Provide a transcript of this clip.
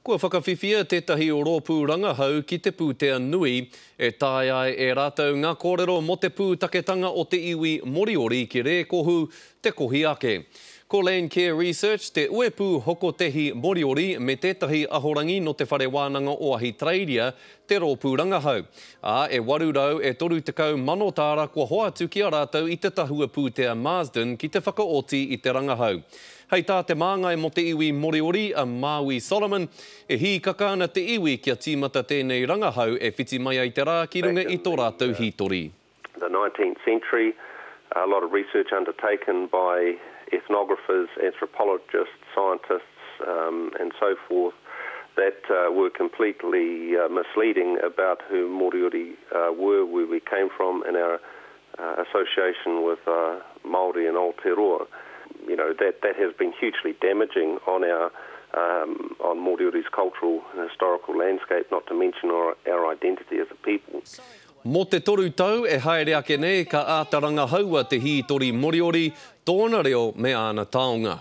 Kua whakawhiwhia tētahi rōpū rangahau ki te pūtea nui e taea ai e rātou ngā kōrero mō te pūtaketanga o te iwi Moriori ki Rēkohu te kohi ake. Ko Landcare Research te uepū hokotehi Moriori me tētahi ahorangi nō Te Whare Wānanga o Ahitereiria te rōpū rangahau, ā, e 800 e 30 mano tāra kua hoatu ki a rātou i te tahua pūtea Marsden ki te whakaoti i te rangahau. Hei tā te māngai mō te iwi Moriori a Māui Solomon, e hīkaka ana te iwi kia tīmata tēnei rangahau e whiti mai ai te rā ki runga i tō rātou hītori. The 19th century, a lot of research undertaken by ethnographers, anthropologists, scientists um, and so forth that uh, were completely uh, misleading about who Moriori uh, were, where we came from, and our uh, association with uh, Māori and Aotearoa. You know, that, that has been hugely damaging on our um, on Moriori's cultural and historical landscape, not to mention our, our identity as a people. Mō te toru tau e haere ake nei, ka āta rangahaua te hītori Moriori, tōna reo me āna taonga.